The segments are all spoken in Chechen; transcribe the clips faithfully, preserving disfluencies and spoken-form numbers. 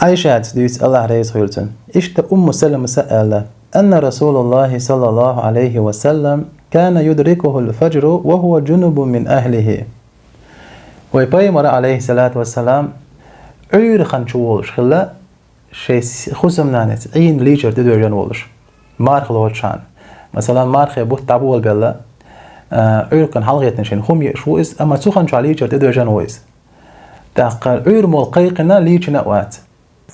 Ӏайшатас дуьйцу, АллахӀ реза хуьлда цунна. Иштта Умму Саламас аьлла: «أن رسول الله صلى الله عليه وسلم كان يدركه الفجر وهو جنب من أهله». Вай Пайхамар, Ӏалайхи ссалату вассалам, Ӏуьйрана чу волуш хилла, шайн хӀусамнанас Ӏийна лийчар тӀедожийна волуш, марха лоцуш хилла. Масала, мархин бутт дӀаболабелла, а, Ӏуьйрана хьалагӀеттина шена хӀума йиъаш ву иза, амма цу хан чохь лийчар тӀедожийна ву иза. ТӀаккха Ӏуьйра молла кхайкхина, лийчина а вац.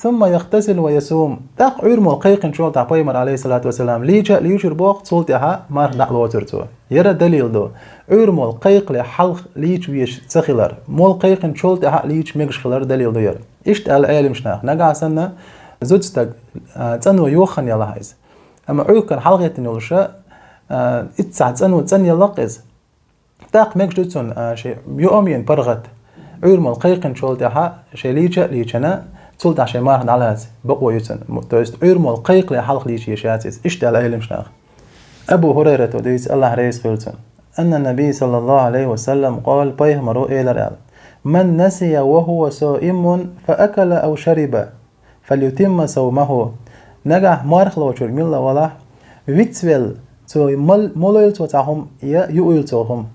«ثم يغتسل ويصوم». ТӀаккха Ӏуьйра молла кхайкхинчул тӀаьхьа Пайхамар, Ӏалайхи ссалату вассалам, лийча а лийчира боху, цул тӀаьхьа марха дӀа а лоцура цо. ХӀара далил ду. Ӏуьйра молла кхайкхале хьалха лийча везаш ца хилар, молла кхайкхинчул тӀаьхьа лийча мегаш хилар далил ду хӀара. Иштта аьлла Ӏеламнаха, нагахь санна зуда стаг, а, цӀано йохийна ялахь иза, амма Ӏуьйрана хьалагӀеттина йолуш, а, иццахь цӀано цӀанъелла-кх иза. ТӀаккха мегаш ду цунна, а, шен юам йина паргӀат, Ӏуьйра молла кхайкхинчул тӀаьхьа шен лийча а лийчина, цул тӀаьхьа шен марха дӀалаца бакъо ю цунна. М-, то есть Ӏуьйра молла кхайкхале хьалха лийча езаш яц иза. Иштта аьлла Ӏеламнаха. Абу ХӀурайрата дуьйцу, АллахӀ реза хуьлда цунна, أن النبي صلى الله عليه وسلم قال, Пайхамаро элира аьлла: «من نسي وهو صائم فأكل أو شرب فليتم صومه». Нагахь марха лоцург милла валахь, вицвелла, цо мал-, молийла цо цхьа хӀума я юийла цо хӀума,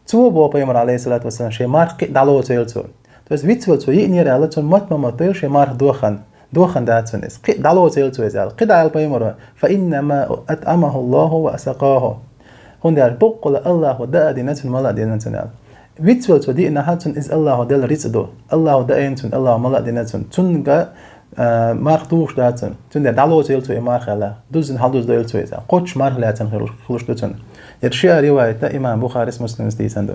цо, боху Пайхамар, Ӏалайхи ссалату вассалам, шен марха кхин а дӀалоцийла цо. То есть вицвелла цо йиънера аьлла, цунна мотт ма моттийла шен марха дохийна, дохийна дац цунна иза. Кхин а дӀалоцийла цо иза аьлла. КхидӀа аьлла Пайхамаро: «فإنما أطعمه الله وسقاه». ХӀунда аьлча баккъалла АллахӀа даа дина цунна, мала а дина цунна аьлла. Вицвелла цо диънехь а, цунна иза АллахӀа делла рицкъ ду. АллахӀа даийна цунна, АллахӀа мала а дина цунна. Цуьнга, а, марха тухуш дац цунна. Цундела дӀалоцийла цо и марха аьлла. Дуззина хьалдузадойла цо иза. Кхоччуш марха лаьцна хир-, хилуш ду цунна. ХӀара шиъ а риваят имам Бухарис, Муслимас дийцина ду.